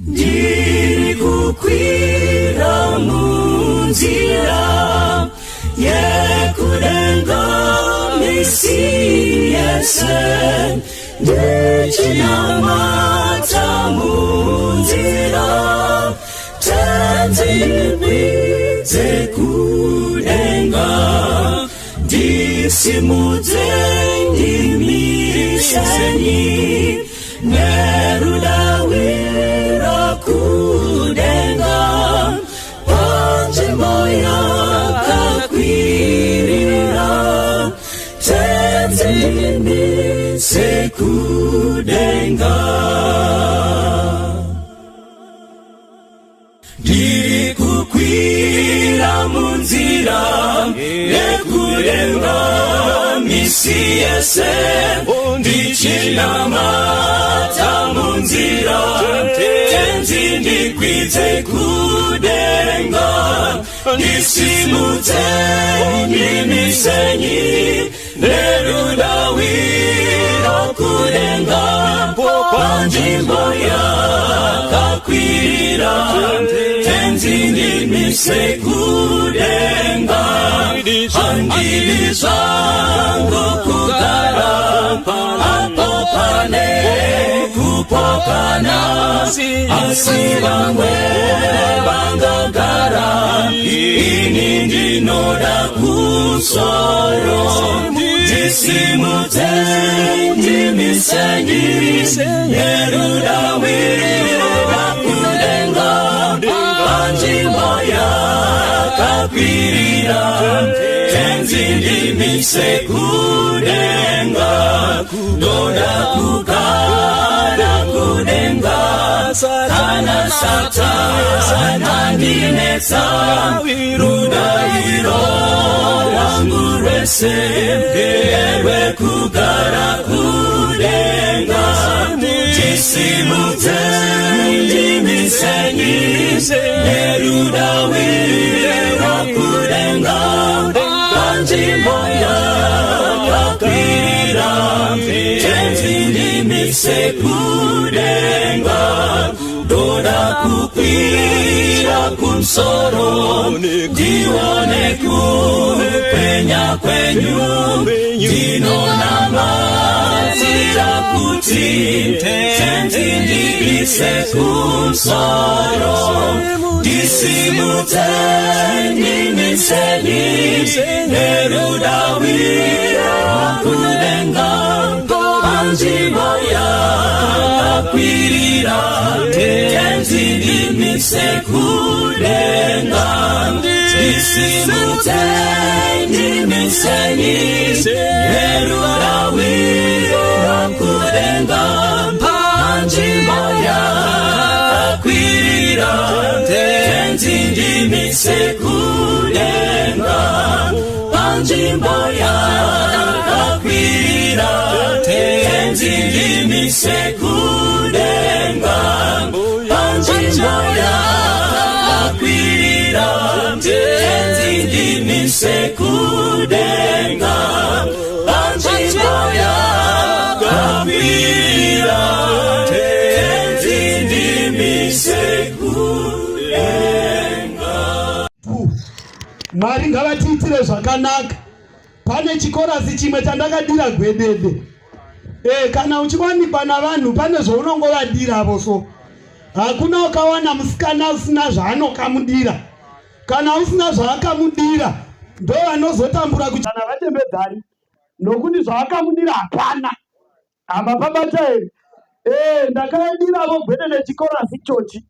Ndiri kukwira munzira yekudenga misi yese ndichinamata munzira Tenzi ndikwidze kudenga ndisimudze ndimisenyi nerudawira kudenga panzvimbo yakakwirira Tenzi ndimise kudenga. Ndiri kukwira munzira yekudenga misi yese ndichinamata munzira Tenzi ndikwidze kudenga ndisimudze ndimisenyi nerudawiro kudenga panzvimbo yakakwirira Tenzi ndimise kudenga handidi zvangu kugara apo pane kupokana asi vamwe vangagara ini ndinoda kumusoro ndisimudze ndimisenyi nerudawiro kudenga panzvimbo yakakwirira Tenzi ndimise kudenga ndoda kugara kudenga kana Satani andinetsa rudaviro rwangu rwese nderwekugara kudenga ndisimudze ndimisenyi nerudawiro kudenga panzvimbo yakakwirira Tenzi ndimise kudenga ndoda kukwira kumusoro ndione kupenya kwenyu ndinonamatira kuti Tenzi ndiise kumusoro ndisimudze ndimisenyi nerudawiro kudenga panzvimbo yakakwirira Tenzi ndimise kudenga ndisimudze ndimisenyi nerudawiro kudenga panzvimbo yakakwirira Tenzi ndimise kudenga panzvimbo yakakwirira Tenzi ndimise kudenga panzvimbo yakakwirira Tenzi ndimise kudenga panzvimbo yakakwirira Tenzi ndimise kudenga. Mwari ngavatiitire zvakanaka. Pane chikorasi chimwe chandakadira gwedede. Kana uchiwanikwa navanhu pane zvaunongovadiravo so. Hakuna ukawana musikana usina zvaanokamudira. Kana usina zvaakamudira ndo vanozotambura kuchana vatembedzani nokuti zvaakamudira hapana. Apa pabata here? Ndakadiravo gwedede chikorasi ichochi.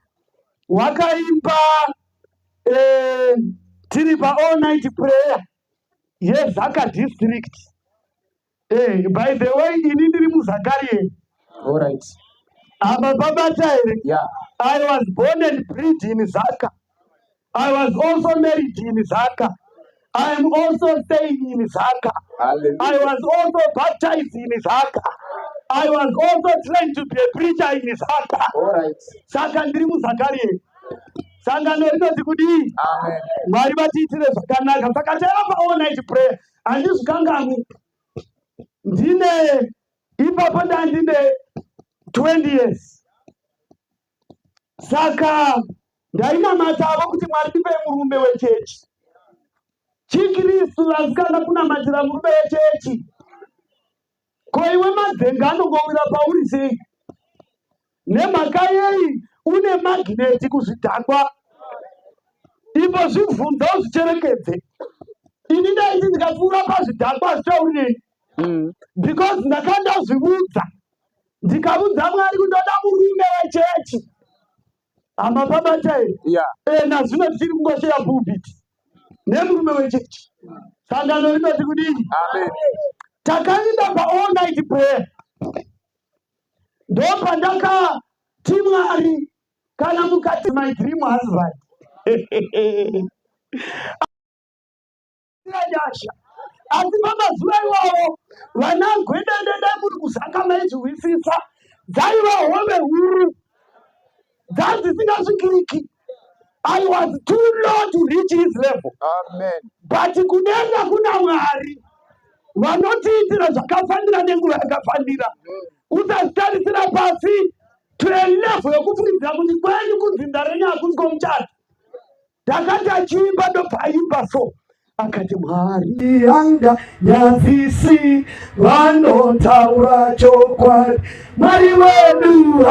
Wakaimba tiri pa all night prayer yeZaka district. By the way, ini ndiri muZakarieni. All right. Apa pabata here? Yeah. I was born and bred in Zaka. I was also married in Zaka. I am also staying in Zaka. Hallelujah. I was also baptized in Zaka. I was also trained to be a preacher in Zaka. All right. Saka ndiri muZakarieni. Sangano rinoti kudii? Amen. Mwari vatiitire zvakanaka. Saka taiva pa all night prayer. Handizvikanganwi. Ndine ipapo ndandine 20 years. Saka ndainamatavo kuti Mwari ndipei murume wechechi. ChiKristu vasikana kunamatira murume wechechi. Ko iwe madzenga anongowira pauri sei? Nemhaka yei une magineti kuzvidhakwa? Ipo zvibvunza uzvicherekedze. Ini ndaiti ndikapfuura pazvidhakwa hazvitauri neni. Because ndakandazvivudza ndikavudza Mwari kuti ndoda murume wechechi. Hama pabata here? Yeah. Eh, nazvino tichiri kungosheya pulpit nemurume wechechi. Sangano rinoti kudii? Amen. Takaenda pa all night prayer. Ndopandakati Mwari kana mukati my dream husband. Nyasha. Asi pamazuva iwawo vana gwendendende muri kuzaka maizvihwisisa dzaiva hove huru dzadzisingasvikiriki. I was too low to reach his level. Amen. But kudenga kuna Mwari vanotiitira zvakafanira nenguva yakafanira. Usazvitarisira pasi to a level yokufungidzira kuti kwenyu kudzinza renyu hakusi kwomuchato. Ndakati achiimba ndobva aimba so akati Mwari anga nyadzisi vanotaura chokwadi Mwari wedu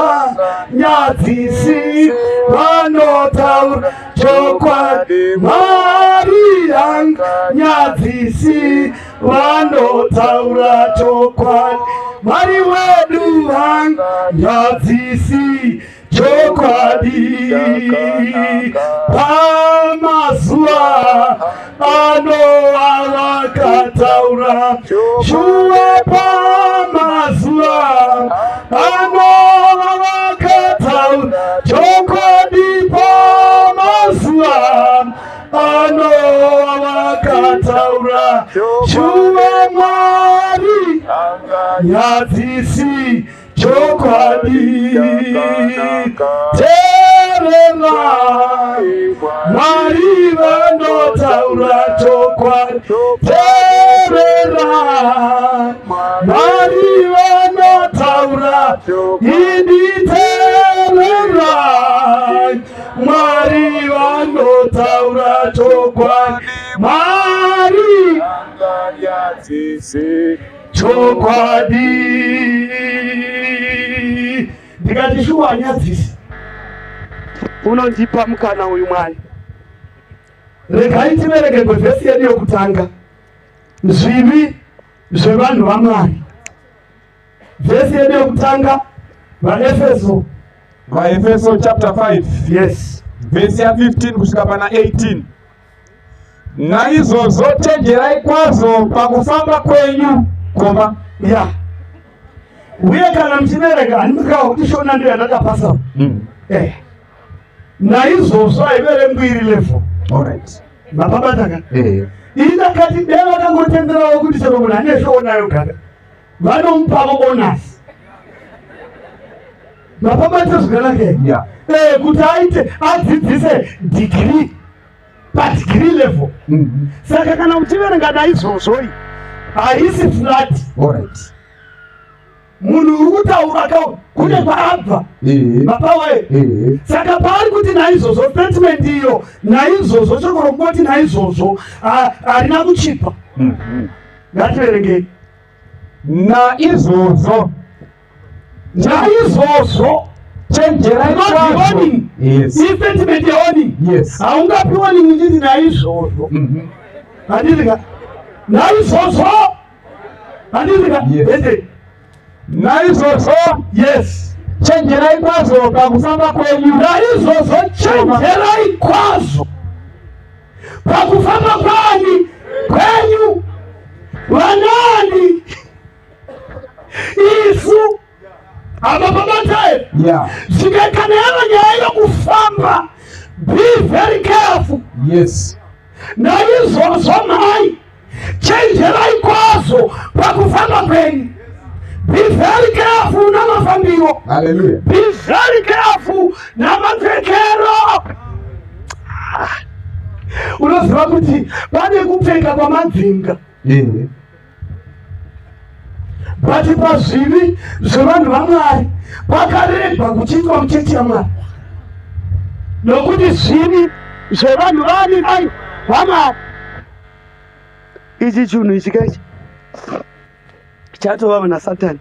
hanyadzisi vanotaura chokwadi Mwari anga nyadzisi vanotaura chokwadi Mwari wedu hanyadzisi chokwadi pamazuva anowa vakataura shuwa pamazuva anowa vakataura chokwadi pamazuva anowa vakataura shuwa Mwari nyadzisi chokwadi terera Mwari vanotaura chokwadi terera Mwari vanotaura idi terera Mwari vanotaura chokwadi Mwari chokwadi ndikati shuwa anyadzisi unondipa mukana uyu Mwari. Regai tiverenge vhesi yedu yokutanga, zvivi zvevanhu vaMwari. Vhesi yedu yokutanga, VaEfeso. VaEfeso chapter 5. Yes. Vhesi ya 15 kusvika pana 18. Naizvozvo chenjerai kwazvo pakufamba kwenyu koma. Ya. Uye kana muchiverenga handimakawa kuti shona ndiyo yandakapasa. Eh. Naizvozvo haiverengwi iri level. All right. Mapabataka. Eh. Ini ndakati dai vakangotenderawo kuti chero munhu ane shona yogaka vanomupavo bonus. Mapabata zvakanaka here? Yeah. Eh, kuti aite adzidzise degree padegree level. Saka kana uchiverenga naizvozvoi haisi flat. All right. Munhu uri kutaura ka kune kwaabva. Mapawe. Saka paari kuti naizvozvo statement iyo naizvozvo shoko rokungoti naizvozvo harina kuchipa. Ngativerengei. Naizvozvo Naizvozvo chenjerai not the kwazvo. warning. Yes. Istatement yewarning. Yes. Haungapi warning uchiti naizvozvo. Handiti ka? Naizvozvo. Handiti ka? Yes. Ende. Naizvozvo Yes. chenjerai kwazvo pakufamba kwenyu. Naizvozvo chenjerai kwazvo pakufamba kwani kwenyu vanani isu apa pabatai Yeah. zvike kana yava nyaya yokufamba be very careful. Yes. Naizvozvo mhai chenjerai kwazvo pakufamba kwenyu. Be very careful namafambiro. Hallelujah. Be very careful namapfekero. Unoziva kuti pane kupfeka kwamadzinga. But pazvivi zvevanhu vaMwari pakaregwa kuchiitwa muchechi yaMwari. Nokuti zvivi zvevanhu vani ai vamwari. Ichi chinhu ichi kaichi chatova nasatani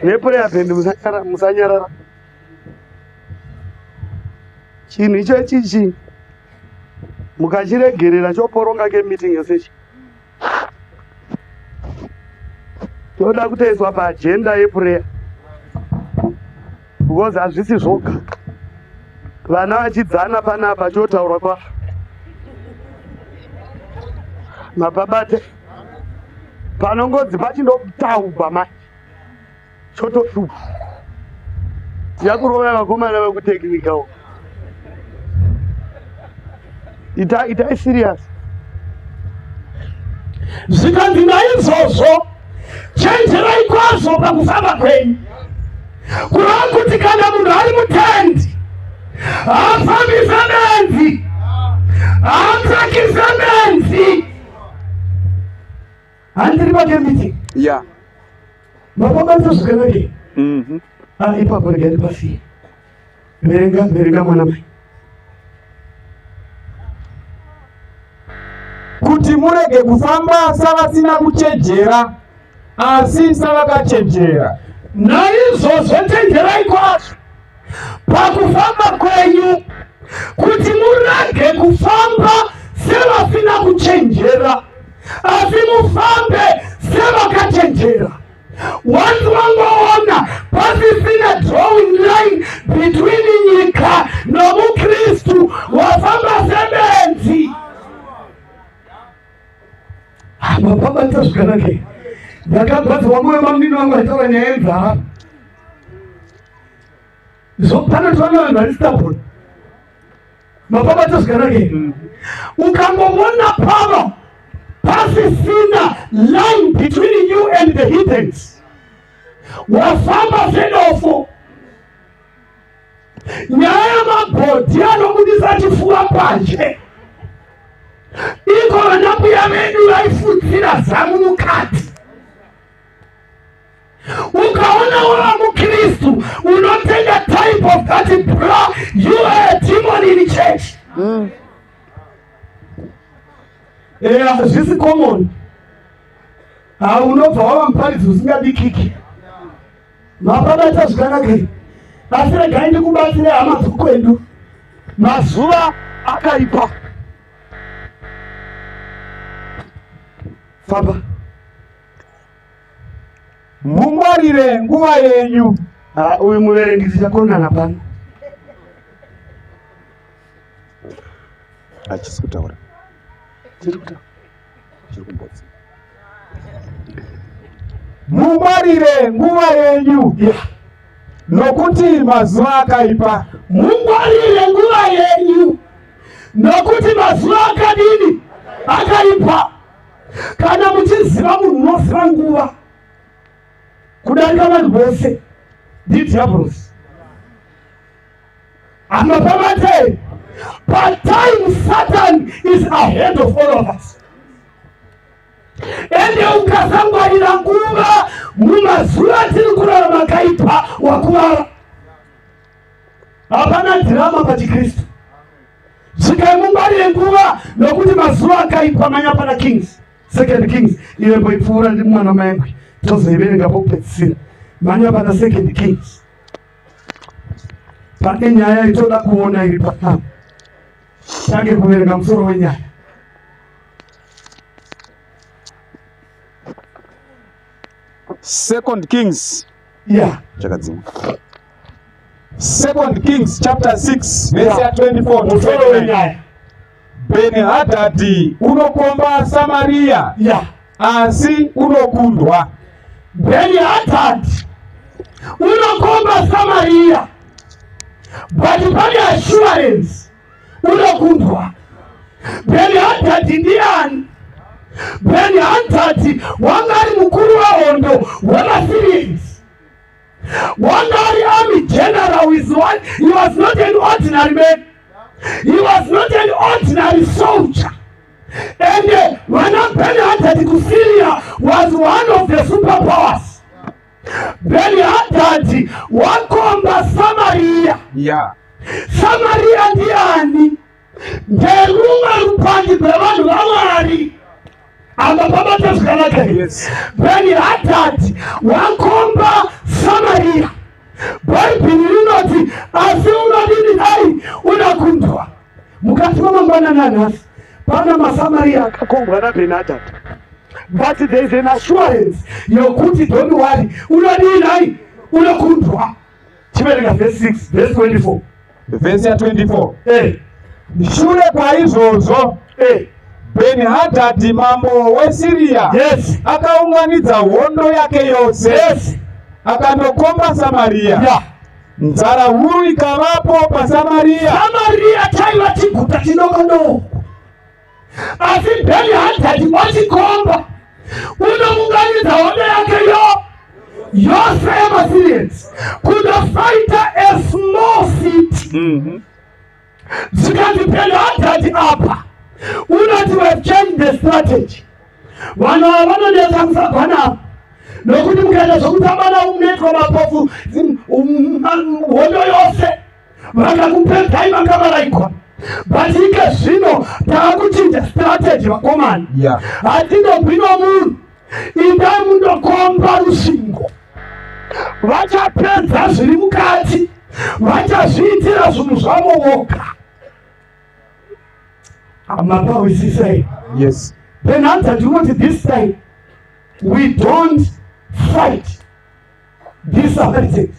neprayer band. Musanyarara, musanyarara. Chinhu icho chichi mukachiregerera choporonga kemeeting yose ichi. Toda kutoiswa paagenda yeprayer because hazvisi zvoga. Vana vachidzana panapa chotaurwa kwa mapabate panongodzi pachindotaugwa manje chotodupa yakurova vakomana vekuteknika uko. Ita itai serious. Zvikanzi naizvozvo chenjerai kwazvo pakufamba kwenyu. Kureva kuti kana munhu ari mutendi haafambi sebenzi, haatsvaki sebenzi. Handiri pake meeting. Yeah. Mapabata zvakanaka. Ah, ipapo regai ndipasiye. Verenga, verenga mwana mai. Kuti murege kufamba savasina kuchenjera, asi savakachenjera. Naizvozvo chenjerai kwazvo pakufamba kwenyu, kuti murege kufamba sevasina kuchenjera, asi mufambe sevakachenjera. Once wangoona pasisina drawing line between nyika nomuKristu, wafamba sebenzi. Mapabata zvakanaka. Ndakagwadziwa mwoyo mamunini wangu aitaura nyaya yenzara. Panotoona vanhu vari stubborn. Mapabata zvakanaka. Ukangoona pava pasisina line between you and the heathens, wafamba sedofo. Nyaya yamabhodhi anobudisa chifuva panze, iko vanambuya vedu vaifudzira zamu mukati. Ukaona wava muKristu unotenga type of that bra, you are a demon in church. Eya, hazvisi common. Ha, unobva wava muparidzi usingabikiki. Mapabata zvakanaka, asi regai ndikubatsire, hama dzokwedu. Mazuva akaipa. Famba. Mungwarire nguva yenyu. Ha, uyu muverengi tichakonana pano. Hachisi kutaura. Tiri kutaura. Chiri kumbodzi. Mungwarire nguva yenyu, nokuti mazuva akaipa. Mungwarire nguva yenyu, nokuti mazuva akadini? Akaipa. Kana muchiziva munhu unoziva nguva kudarika vanhu vose, ndidhiabhurosi. Amapamate patime, Satan is ahead of all of us. Ende ukasangwarira nguva mumazuva atiri kurarama akaipa, wakuvara. Hapana dhirama pachikristu. Svikai mungwarire nguva, nokuti mazuva akaipa. Manya pana Kings, Second Kings. Iwe mboipfuura, ndi mwana maengwe, tozoiverenga pokupedzisira. Manya pana Second Kings, pane nyaya itoda kuona iri panapa. Tange kuverenga musoro wenyaya. Second Kings. Yeah. Chakadzimwa. Second Kings chapter 6 verse ya 24 to Musoro 29. wenyaya. Bheni-Hadhadhi unokomba Samaria, asi unokundwa. Bheni Hadhadhi unokomba Samaria, but pane assurance, unokundwa. Bheni Hadhadhi ndiani? Bheni Hadhadhi wanga ari mukuru wehondo wemaSyrians, wanga ari army general. Is one, he was not an ordinary man, he was not an ordinary soldier. And vana Ben Hadhadhi kuSyria was one of the superpowers. Bheni-Hadhadhi wakomba Samariya. Yeah. Samariya ndiani? Nderumwe rupandi rwevanhu vaMwari. Amba pabata zvakanaka here? Yes. Bheni-Hadhadhi wakomba Samariya. Bhaibheri rinoti asi unodini dai unakundwa. Mukati mamangwanani anhasi pana maSamariya akakombwa naBheni-Hadhadhi. But there is an assurance yokuti don't worry, unodii nhai unokundwa. Chiverenga verse 6, verse 24. Vhesi ya 24. Eh, Shure kwaizvozvo eh, Bheni-Hadhadhi mambo weSiriya yes, akaunganidza hondo yake yose yes, akandokomba Samariya. yeah. Nzara huru ikavapo paSamariya. Samaria chaiva chiguta chinokonoko, asi Bheni-Hadhadhi wachikomba unounganidza hondo yake yo yose yemaSyrians kundofaita a small city. Zvikanzi Bheni-Hadhadhi apa unoti we have changed the strategy. Vanhu ava vanonetsa musagwa navo nokuti mukaita zvokutamba navo munoitwa mapofu hondo yose vakakupedzai makavaraigwa. But ike zvino taakuchinja strategy vakomana. Yeah. Hatindobwi nomunhu, indai mundokomba rusvingo, vachapedza zviri mukati, vachazviitira zvinhu zvavo voga. Mapahwisisei? Yes. Bheni-Hadhadhi unoti this time we don't fight these Samaritans.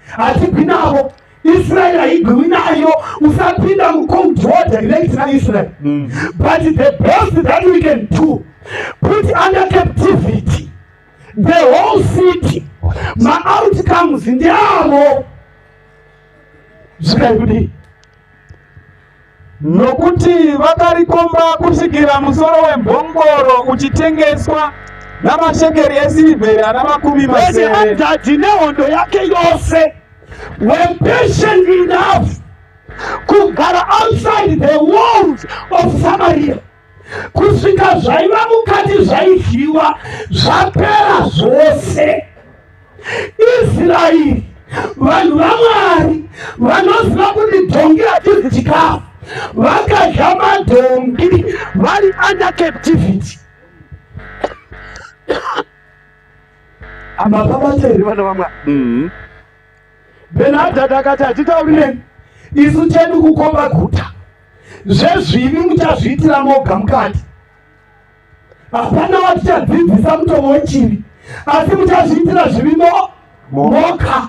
Hatigwi navo. Israel haigwiwi nayo. Usapinda mucold war direct naIsrael. But the best that we can do, put under captivity the whole city. Ma-outcomes ndeavo. Zvikai kudii? Nokuti vakarikomba kusvikira musoro wembongoro uchitengeswa namashekeri esirivheri ana 60. Bheni-Hadhadhi nehondo yake yose were patient enough kugara outside the walls of Samaria kusvika zvaiva mukati zvaidyiwa zvapera zvose. Israeri vanhu vaMwari vanoziva kuti dhongi hatizi chikafu, vakadya madhongi vari under captivity. Amapabata here vana vaMwari? Bheni-Hadhadhi akati hatitauri nemi, isu chedu kukomba guta, zvezvivi muchazviitira moga mukati. Hapana watichadzidzisa mutomo wechivi, asi muchazviitira zvivi moga.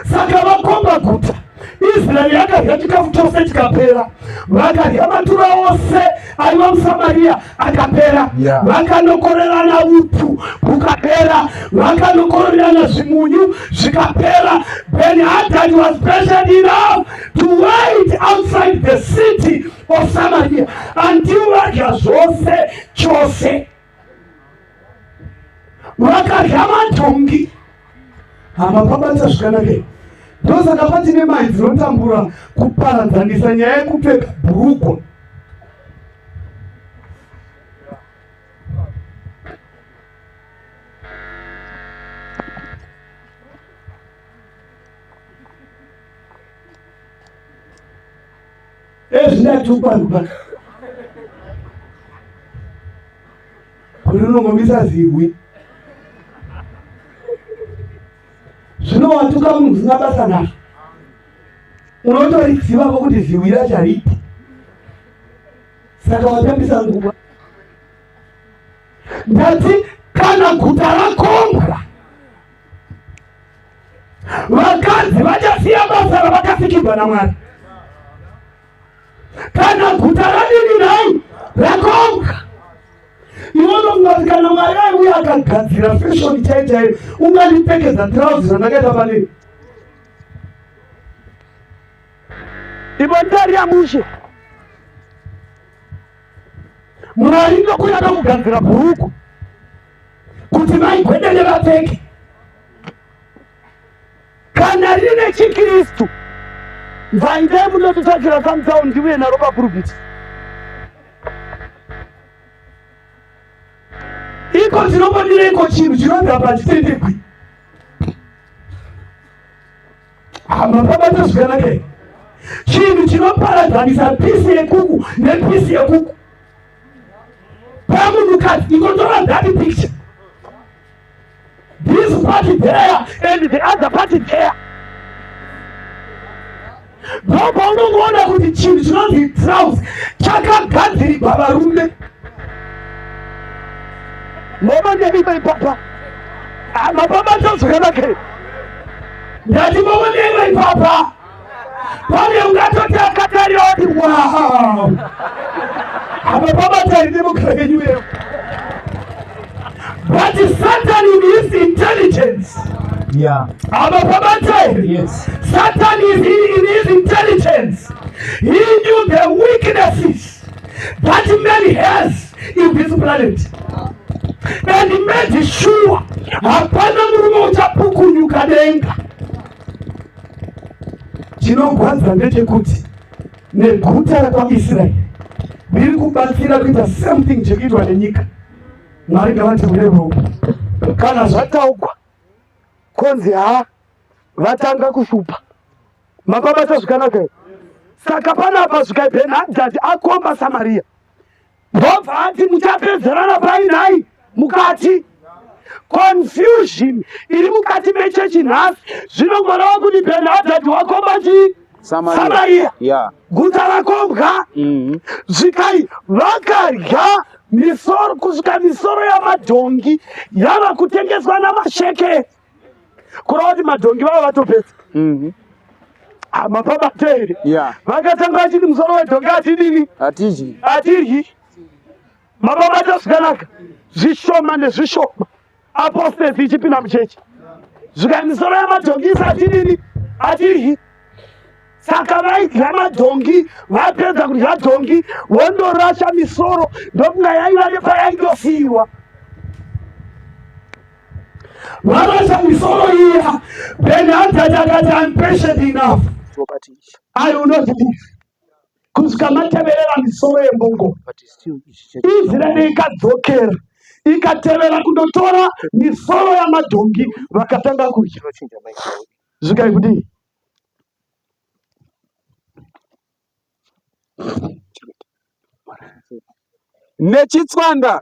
Saka vakomba guta. Israeri yakadya chikafu chose chikapera, vakadya matura ose aiva muSamaria akapera. Yeah. Vakanokorerana upfu hukapera, vakanokorerana zvimunyu zvikapera. Bheni-Hadhadhi was patient enough to wait outside the city of Samaria until vadya zvose chose. Vakadya madhongi. Hama pabata zvakanaka. Ndosaka patine mai dzinotambura kuparadzanisa nyaya yekupfeka bhurugwa. Ezvinatukwa rupa kuti unongomisa zihwi zvino watuka munhu usina basa nazvo, unotorizivapo kuti zihwi racho hariiti, saka watambisa nguva. Ndati kana guta rakombwa, vakadzi vachasiya basa ravakasikirwa naMwari. Kana guta radini nhai rakombwa, iwe unofunga kuti kana Mwari aiuya akagadzira fashion chai chaiyo, ungandipfekedza trouser zvandakaita panei? Ivo ndari yamushe Mwari ndokuya nokugadzira bhuruku kuti maigwedene vapfeke. Kana rine chiKristu, bvaindai munotitsvakira samtown ndiuye naro papurupiti. Iko tinombodireiko chinhu chinonzi apa chitendegwi? Hamapabata zvakanaka here? Chinhu chinoparadzanisa pisi yekuku nepisi yekuku pamunhukadzi, ingotora that picture, this part there and the other part there, ndo paunongoona kuti chinhu chinonzi trouse chakagadzirirwa varume. Moma ndeiva ipapa, mapabata zvakanaka here? Ndati moma ndeiva ipapa. Pane ungatoti akatarira wati, wow, hapapabata here nemukara wenyu? But Satan in his intelligence, hapapabata here? Yes. Satan is in his intelligence. He knew the weaknesses that man has in this planet and made sure hapana murume uchapukunyuka denga. Chinogwadza ndechekuti neguta rakwaIsraeri riri kubatsira kuita same thing chekuitwa nenyika. Mwari ngavatiure ruoko. Kana zvataugwa konzi ha, vatanga kushupa. Mapabata zvakanaka here? Saka panapa svikai Bhenhadhadhi akomba Samariya, ndobva ati muchapedzerana painhai mukati. Confusion iri mukati mechechi nhasi zvinongoreva kuti Bhenhadhadhi wakomba chii? Samariya. Guta rakombwa. Svikai vakarya misoro kusvika misoro yamadhongi yava kutengeswa namashekeri, kureva kuti madhongi vava vatopedza. Mapabata here? Yeah. Vakatanga vachiti musoro wedhongi hatidini? Hatidyi. Hatiryi. Mapabata zvakanaka? Zvishoma nezvishoma apostasy ichipinda muchechi. Zvikai misoro yamadhongi isi hatidini? Hatiryi. Saka vaidya madhongi, vapedza kudya dhongi vondorasha misoro, ndokunga yaiva nepayaindosiyiwa. Varasha misoro iya, Benhadhadhi akati, I'm patient enough, I will not leave kusvika mateverera misoro yembongoro. Israeri ikadzokera ikatevera kundotora misoro yamadhongi, vakatanga kudya. Zvikai kudii? Nechitswanda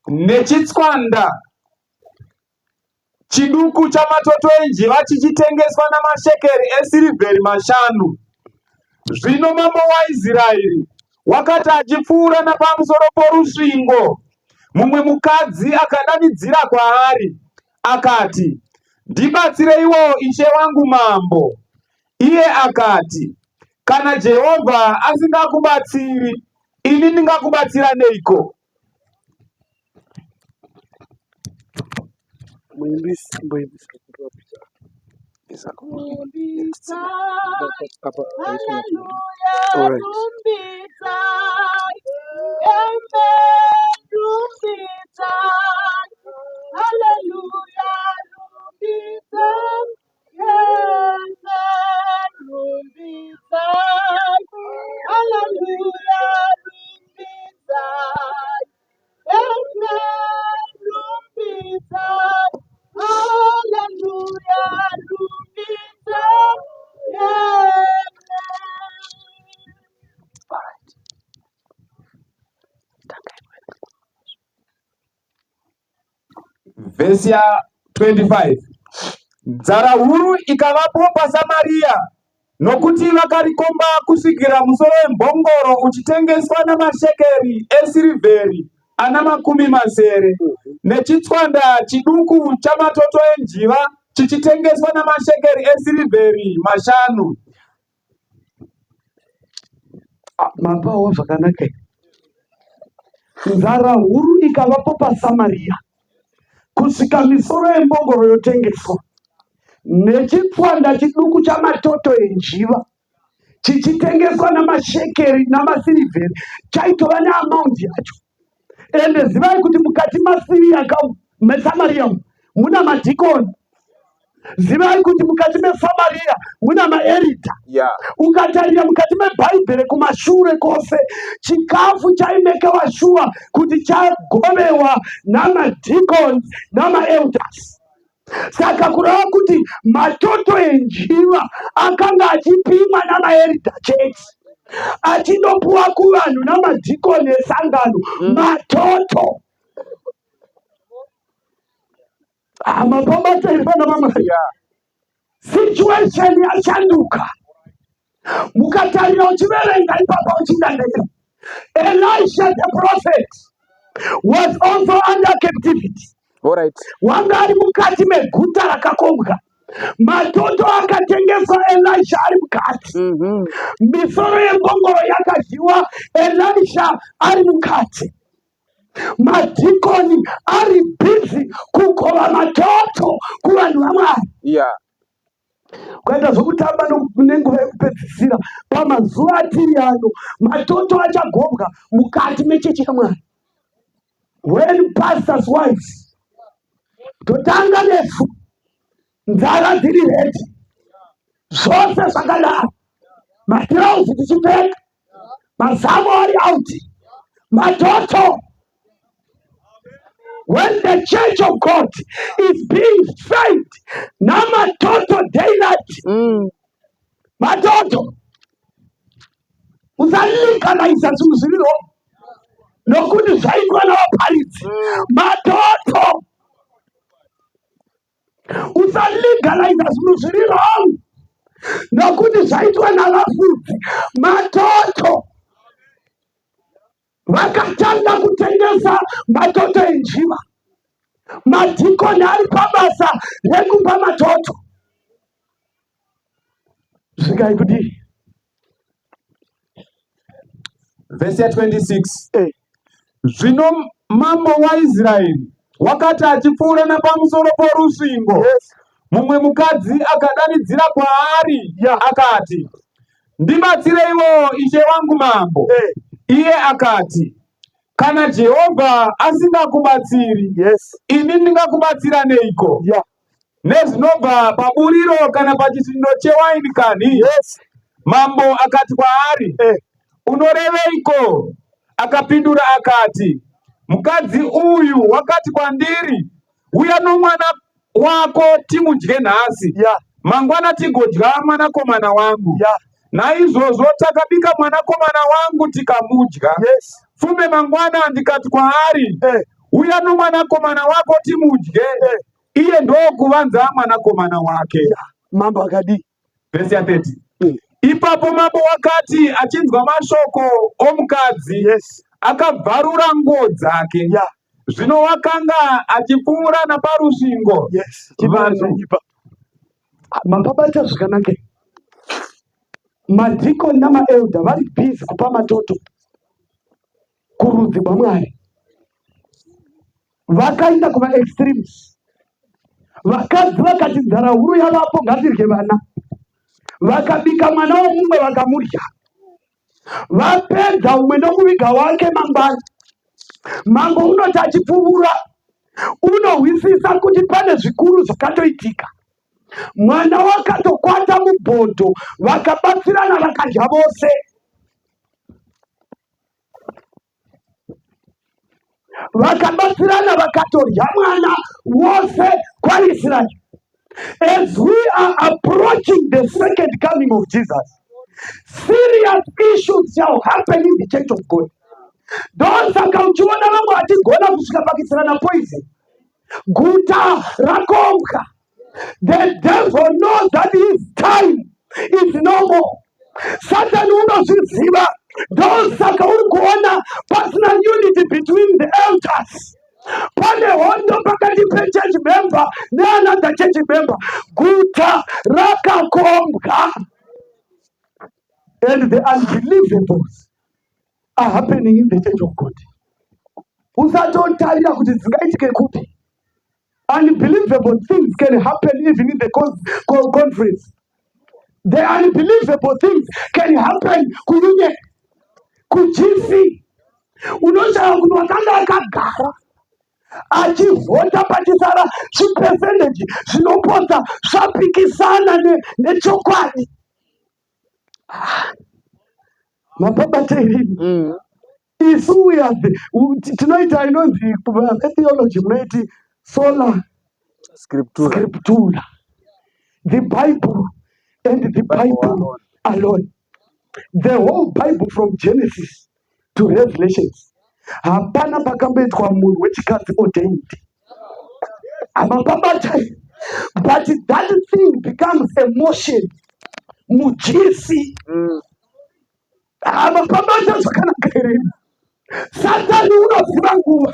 nechitswanda chiduku chamatoto enjiva chichitengeswa namashekeri esirivheri 5. Zvino mambo waIsraeri wakati achipfuura napamusoro porusvingo, mumwe mukadzi akadanidzira kwaari akati, Ndibatsireiwo, ishe wangu mambo. Iye akati, Kana Jehovha asingakubatsiri, ini ndingakubatsira neiko? Muimbisi, mboimbisa. Apa Hallelujah, All right. Rumbidzai, amen, rumbidzai, hallelujah, rumbidzai, amen, rumbidzai, hallelujah, rumbidzai, amen, rumbidzai, hallelujah, rumbidzai, amen. Alright. Vhesi ya25: Nzara huru ikavapo paSamariya, nokuti vakarikomba kusvikira musoro wembongoro uchitengeswa namashekeri esirivheri ana 60, nechitswanda chiduku chamatoto enjiva chichitengeswa namashekeri esirivheri 5. Ah, mapawo zvakanaka here? Nzara huru ikavapo paSamariya kusvika misoro yembongoro yotengeswa nechipwanda chiduku chamatoto enjiva chichitengeswa namashekeri namasirivheri, chaitova neamaundi yacho. Ende zivai kuti mukati maSiriya ka, meSamariya umu muna madhikoni. Zivai kuti mukati meSamaria muna maeridha. Ukatarira mukati mebhaibheri kumashure kwose, chikafu chaimekewa shuwa kuti chagovewa namadeacons namaelders. Saka kureva kuti matoto enjiva akanga achipimwa namaeridha chete, achindopuwa kuvanhu namadhikoni esangano. Matoto. Ah, mapabata here vana vamwari? Situation yashanduka. Mukatarira uchiverenga ipapa uchindandaira, Elisha the prophet was also under captivity. Alright. Wanga ari mukati meguta rakakombwa. Matoto akatengeswa Elisha ari mukati. Misoro yembongoro yakadyiwa Elisha ari mukati. Madhikoni ari busy kugova matoto kuvanhu vaMwari. Kuita zvokutamba nenguva yekupedzisira pamazuva atiri ano, matoto achagobwa mukati mechechi yaMwari. When pastors wives totanga nesu, nzara dziri redi, zvose zvakadaro, matirauzi tichipfeka, mazamu ari out, matoto. When the church of God is being fed namatoto daylight, matoto. Usalegalize zvinhu zviri wrong nokuti zvaitwa navaparidzi. Matoto. Usalegalize zvinhu zviri wrong nokuti zvaitwa navafudzi. Matoto. Vakatanga kutengesa matoto enjiva. Madhikoni ari pabasa rekupa matoto. Svikai kudii? Vhesi ya 26. Zvino mambo waIsraeri wakati achipfuura napamusoro porusvingo, mumwe mukadzi akadanidzira kwaari akati, Ndibatsireiwo, ishe wangu mambo. Iye akati, Kana Jehovha asingakubatsiri, ini ndingakubatsira neiko? Nezvinobva paburiro kana pachisviniro chewaini kanhi? Mambo akati kwaari, Unoreveiko? Akapindura akati, Mukadzi uyu wakati kwandiri, Uya nomwana wako timudye nhasi, mangwana tigodya mwanakomana wangu. Naizvozvo takabika mwanakomana wangu tikamudya. Fume mangwana ndikati kwaari, Uya nomwanakomana wako timudye. Iye ndokuvanza mwanakomana wake. Mambo akadii? Vhesi ya 30. Ipapo mambo wakati achinzwa mashoko omukadzi, akabvarura nguo dzake. Zvino wakanga achipfuura naparusvingo. Vanhu Mapabata zvakanaka. Madhikoni namaelder vari busy kupa matoto kurudzi rwaMwari. Vakaenda kuva extremes. Vakadzi vakati nzara huru yavapo, ngatirye vana. Vakabika mwana womumwe vakamudya. Vapedza umwe ndokuviga wake mangwana. Mambo unoti achipfuvura, unohwisisa kuti pane zvikuru zvakatoitika. Mwana wakatokwata mubhodho, vakabatsirana vakadya vose. Vakabatsirana vakatorya mwana wose kwaIsraeri. As we are approaching the second coming of Jesus, serious issues shall happen in the church of God. Ndosaka uchiona vamwe vachigona kusvika pakisirana poison. Guta rakombwa. The devil knows that his time is no more. Satani unozviziva. Ndosaka uri kuona pasina unity between the elders. Pane hondo pakati pechurch member neanother church member. Guta rakakombwa. And the unbelievables are happening in the church of God. Usatotarira kuti dzingaitike kupi. Unbelievable things can happen even in the conference. The unbelievable things can happen kuunion, kuGC. Unoshaya kuti wakanga akagara. Achivhota pachisara zvipesendeji zvinopotsa zvapikisana nechokwadi. Ah, mapabaterini Isu we are the, tinoita inonzi theology munoiti sola scriptura. Scriptura. The Bible and the Bible alone. alone. The whole Bible from Genesis to Revelations. Hapana pakamboitwa munhu wechikadzi ordained. Hamapabata. But that thing becomes emotion. Mujisi. Hamapabata zvakanaka here? Satani unoziva nguva.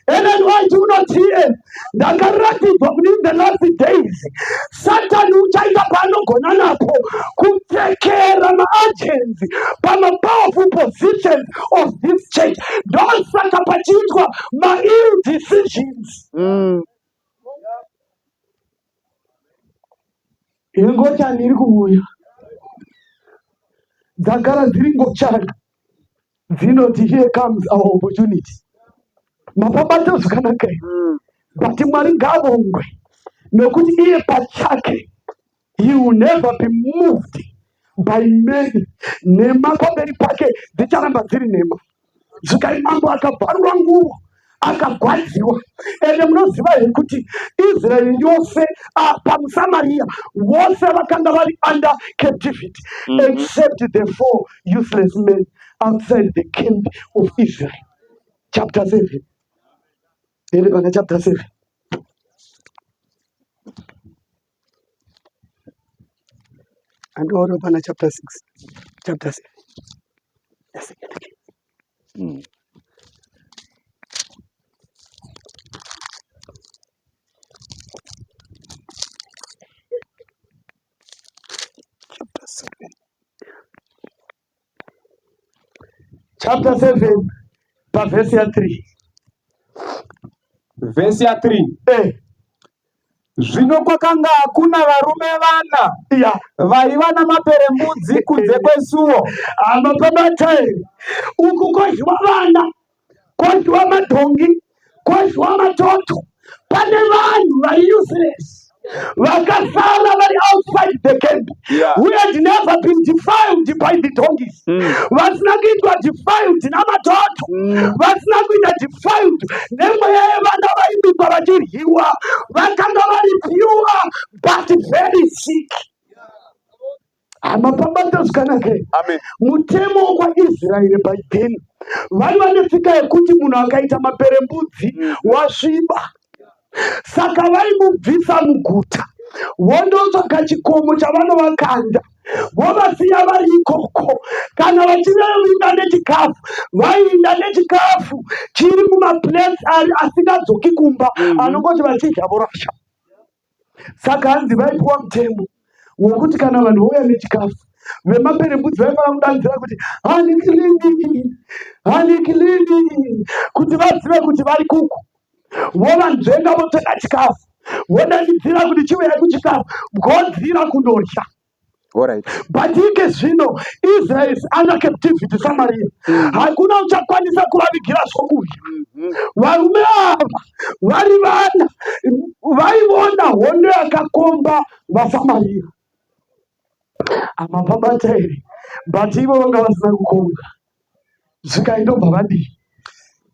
Ellen White unoti iye ndakaratidzwa kuti in the last days Satani uchaita paanogona napo kupfekera maagents pamapowerful positions of this church. Ndosaka pachiitwa maill decisions. Yengochani iri kuuya dzagara dziri ngochani dzinoti here comes our opportunity mapabata zvakanaka mm. But Mwari ngaavongwe nokuti iye pachake he will never be moved by men. Nhema pamberi pake dzicharamba dziri nhema. Zvikai mambo akabvarura nguvo akagwadziwa. Ende munoziva here kuti Israeri yose pamuSamaria vose vakanga vari under captivity except the four useless men outside the camp of Israel. Chapter 7. Ende pana chapter 7. Andiona pana chapter 6. Chapter 7. Yes, Chapter 7. Chapter 7 pavhesi ya 3. Vhesi ya 3. Zvino kwakanga kuna varume vana vaiva namaperembudzi kunze kwesuo. Hama pabatai uku kodyiwa vana, kodyiwa madhongi, kodyiwa matoto. Pane vanhu vari useless vakasara vari outside the camp who had never been defiled by the donkeys, vasina kuitwa defiled namatoto, vasina kuita defiled nemweya yevana vaibikwa vachiryiwa, vakanga vari pure but very sick. Hama pabata zvakanaka. Amen. Mutemo wokwaIsraeri by then vaiva netsika yekuti munhu akaita maperembudzi wasviba, saka vaimubvisa muguta vondotsvaga chikomo chavanovakanda vovasiya vari ikoko. Kana vachivavinga nechikafu, vaiinda nechikafu chiri mumaplates ari asingadzoki kumba, anongoti vachidya vorasha. Saka hanzi vaipiwa mutemo wokuti kana vanhu vouya nechikafu, vemaperembudzi vaifanira kudanidzira kuti hanikilini, hanikilini, kuti vazive kuti vari kuku. Vovanzvenga votsveka chikafu, vodanidzira kuti chiuyai kuchikafu, godzira kundodya. Alright. But ike zvino Israel is under captivity Samaria. Hakuna uchakwanisa kuvavigira zvokudya. Varume ava vari vana vaiona hondo yakakomba vaSamaria. Amapabata here? But ivo vanga vasina kukomba. Zvikaindobva vadii?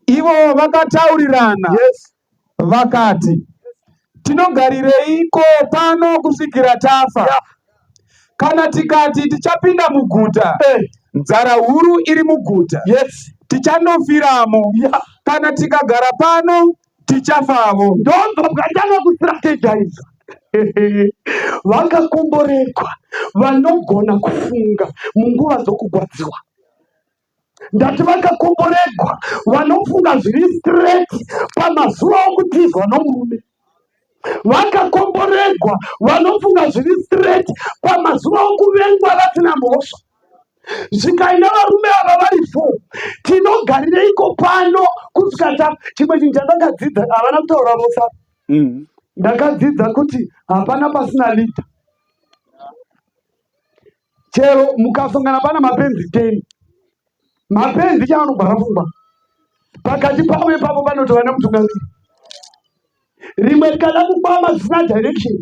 Ivo vakataurirana vakati, tinogarireiko pano kusvikira tafa? Kana tikati tichapinda muguta, nzara huru iri muguta, tichandofiramo. Kana tikagara pano, tichafavo. Ndobva bwatanga kustrategiza. Vakakomborekwa vanogona kufunga munguva dzokugwadziwa. Ndati vakakomboregwa vanofunga zviri straight pamazuva okutizwa nomurume. Vakakomboregwa vanofunga zviri straight pamazuva okuvengwa vasina mhosva. Zvikaina varume ava vari 4, tinogarireiko pano kusvika ta? Chimwe chinhu chandakadzidza, havana kutaura vose apa. Ndakadzidza kuti hapana pasina leader. Chero mukasongana pana mapenzi 10, mapenzi chaanogwara pfungwa pakati pavo ipapo panotova nemutungamiri. Rimwe rikada kukwama zvisina direction,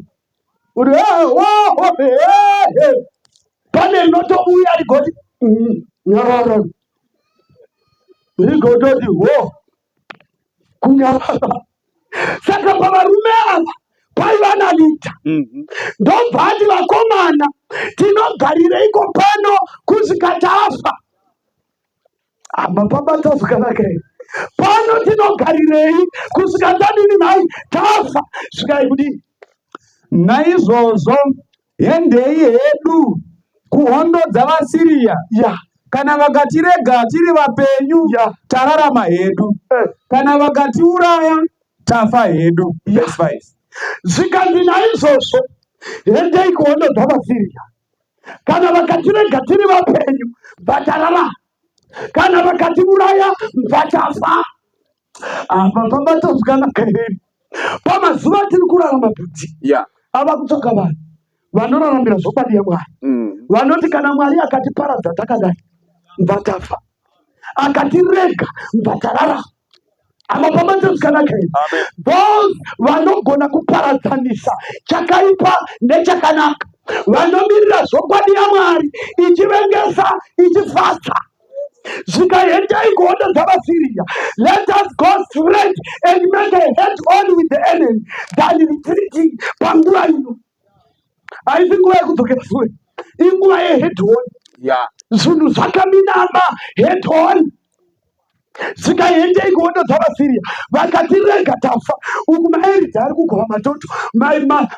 kuti pane rinotouya rigoti nyarara, rigototi ho kunyarara. Saka pavarume ava paiva naLita. Ndobva ati, vakomana, tinogarireiko pano kusvika tafa? Mapabata zvakanaka here? Pano tinogarirei kusvika tadini nhai? Tafa. Svikai kudii? Naizvozvo hendei hedu kuhondo dzavaSiriya. Kana vakatirega tiri vapenyu, tararama hedu. Kana vakatiuraya, tafa hedu. Verse 5. Zvikanzi, naizvozvo hendei kuhondo dzavaSiriya. Kana vakatirega tiri vapenyu, vatararama. Kana vakatiuraya, vatafa. Apa pabata zvakanaka here? Pamazuva atiri kurarama kuti ava kutsvaka vanhu vanoraramira zvokwadi yaMwari, vanoti kana Mwari akatiparadza takadai, bvatafa, akatirega, bvatararama. Apa pabata zvakanaka here? Those vanogona kuparadzanisa chakaipa nechakanaka, vanomirira zvokwadi yaMwari ichivengesa ichifadza. Zvikaendai kuhondo dzavaSiriya. Let us go straight and make a head on with the enemy than retreating. Panguva ino haisi nguva yekudzokera sure, inguva yehead on. Zvinhu zvakaminama, head on. Zvikaendei kuhondo dzavaSiriya, vakatirega tafa. Uku maeridha ari kugova matoto,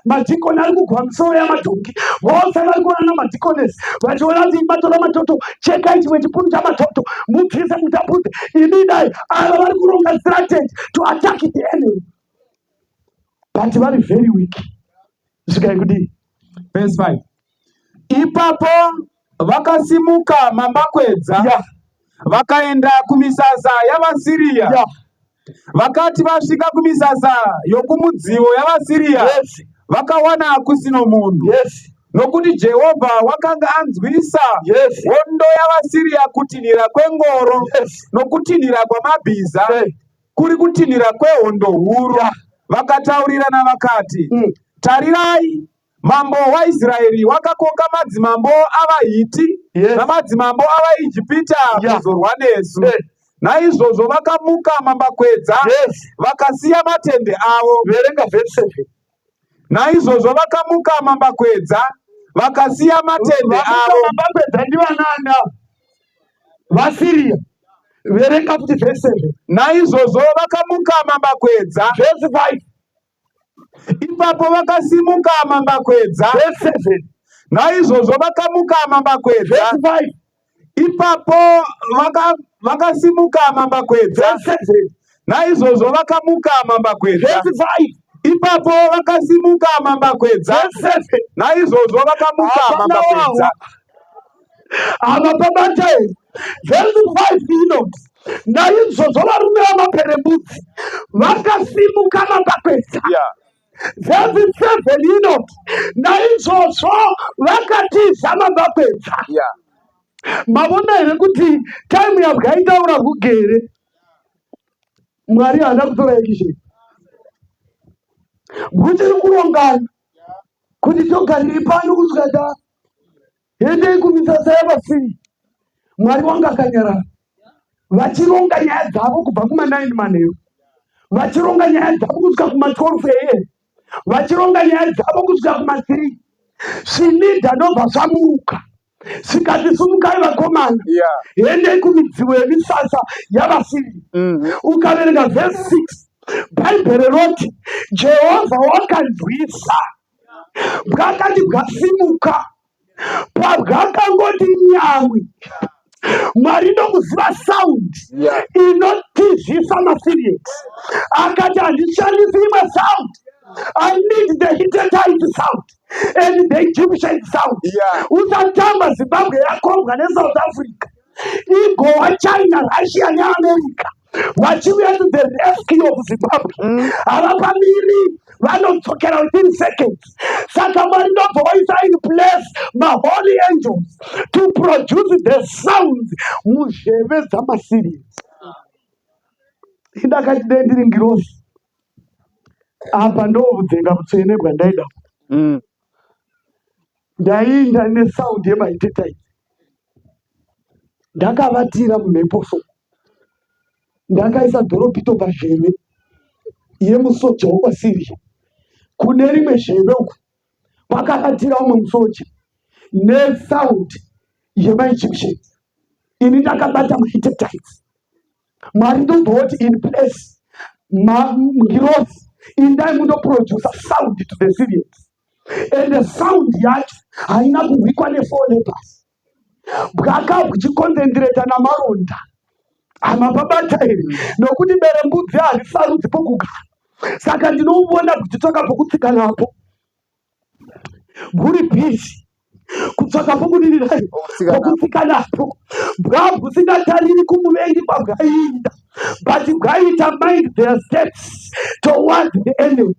madhikoni ari kugova misoro yamadhongi, vose vari kuona namadhikonesi vachiona kuti matora matoto, chekai chimwe chipunu chamatoto mubvise mutapudze. Imi dai ava vari kuronga strategy to attack the enemy, but vari very weak. Svikai kudii? Verse 5. Ipapo vakasimuka mambakwedza, vakaenda kumisasa yavaSiriya. Vakati vasvika kumisasa yokumudzivo yavaSiriya, vakawana kusino munhu, nokuti Jehovha wakanga anzwisa hondo yavaSiriya kutinhira kwengoro nokutinhira kwamabhiza, kuri kutinhira kwehondo huru. Vakataurirana vakati, Tarirai, mambo waIsraeri wakakoka madzimambo avaHiti namadzimambo avaIjipita kuzorwa nesu. Naizvozvo vakamuka mambakwedza, vakasiya matende avo. Verenga verse 7. Naizvozvo vakamuka mambakwedza, vakasiya matende avo. Mambakwedza ndivanani ava? VaSiriya. Verenga futi verse 7. Naizvozvo vakamuka mambakwedza. Verse 5. Ipapo vakasimuka mambakwedza. Verse 7. Naizvozvo vakamuka mambakwedza. Verse 5. Ipapo vakasimuka mambakwedza. Verse 7. Naizvozvo vakamuka mambakwedza. Verse 5. Ipapo vakasimuka mambakwedza. Verse 7. Naizvozvo vakamuka Hapana mambakwedza. wawa. Havapabata here? Verse 5 inoti, naizvozvo varume vamaperembudzi vakasimuka mambakwedza. Verse 7 inoti, naizvozvo vakatiza mambakwedza. Mavona here kuti time yabwaitaura rugere, Mwari haana kutora action. Guchiri kurongana kuti togariri pano kusvika ta hendei kumisasa yavaSiriya. Mwari wanga akanyarara, vachironga nyaya dzavo kubva kuma9 manheru, vachironga nyaya dzavo kusvika kuma12 am, vachironga nyaya dzavo kusvika kuma3. Svinidha ndobva zvamuruka, zvikati, sumukai vakomana, hendei kumidzivo yemisasa yavaSiriya. Ukaverenga verse 6, Bhaibheri roti Jehovha wakanzwisa bwakati bwasimuka, pabwakangoti nyamwi, Mwari ndokuziva sound inotizisa maSyrians. Akati, handishandisi imwe sound, I need the Hittite sound and the Egyptian sound. Usatamba Zimbabwe yakombwa neSouth Africa, igowa China, Russia neAmerica vachiuya to the rescue of Zimbabwe. Havapamiri, vanodzokera within seconds. Saka Mwari ndobva waisa in place maholy angels to produce the sounds muzheve dzamaSyrians. Indakati dei ndiri ngirozi. Apa ndovudzenga mutsvene bwandaida. Ndaiinda nesound yemaitetaiti. Ndakavatira mumhepo so. Ndakaisa dhoropito pazheve yemusoja wekwaSyria. Kune rimwe zheve uku kwakavatira umwe musoja nesound yemaEgyptians. Ini ndakabata maitetaiti. Mwari ndobva woti in place ngirozi indai mundoproducer sound to the Syrians. Ende sound yacho haina kuhwikwa nefour lepers. Bwaka bwichikonzentireta namaronda. Hamapabata here? Nokuti berembudzi harisarudzi pokugara. Saka ndinouvona bwichitsvaka pokutsika napo. Bwuri busy kutsvaka pokudirira pokutsika napo. Bwa bwusingatariri kumuvengi kwabwaiinda but bwaita mind their steps towards the enemy.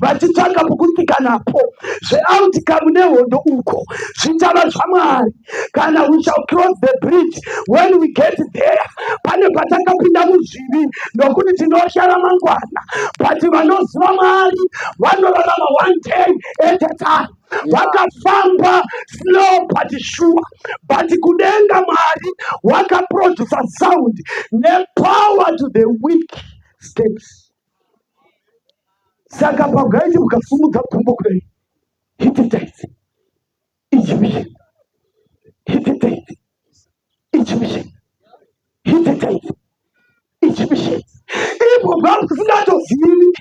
Vachitsvaka pokutsika napo. Zveoutcome nehondo uko zvichava zvaMwari. Kana we shall cross the bridge when we get there. Pane patakapinda muzvivi nokuti tinotya ramangwana, but vanoziva Mwari vanorarama one day at a time. Vakafamba slow but sure, but kudenga Mwari wakaproducer sound nepower to the weak steps. Saka pabwaiti ukasimudza gumbo kudai, hititaiti Egyptian, Hittite, Egyptian, Hittite, Egyptian. Ipo bwamusingatozivi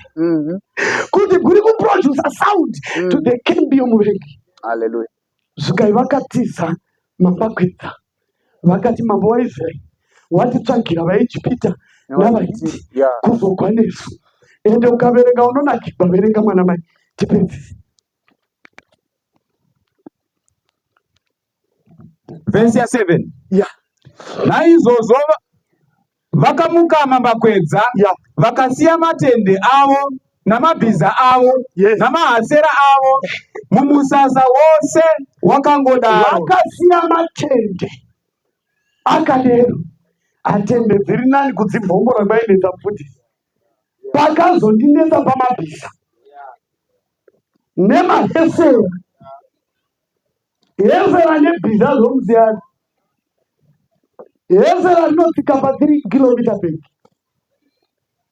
kuti kuri kuproducer sound to the camp yomuvengi. Hallelujah. Zvikai vakatiza mambakwedza vakati mambo waIsraeri watitsvagira vaEgipita navaHiti kuzogwa nesu. Ende ukaverenga unonakigwa, verenga mwana mai tipedzise. Vhesi ya 7. Yeah. Naizvozvo vakamuka mambakwedza, Yeah. vakasiya matende avo namabhiza avo Yes. namahasera avo mumusasa wose wakangodaro. Vakasiya matende akadero. Atende dziri nani kudzibvongora kwainetsa mufundisi. Pakazondinetsa pamabhiza nemahesera. Hesera nebhiza zvomusiyana. Hesera rinotsika pa 3 kilomita peg.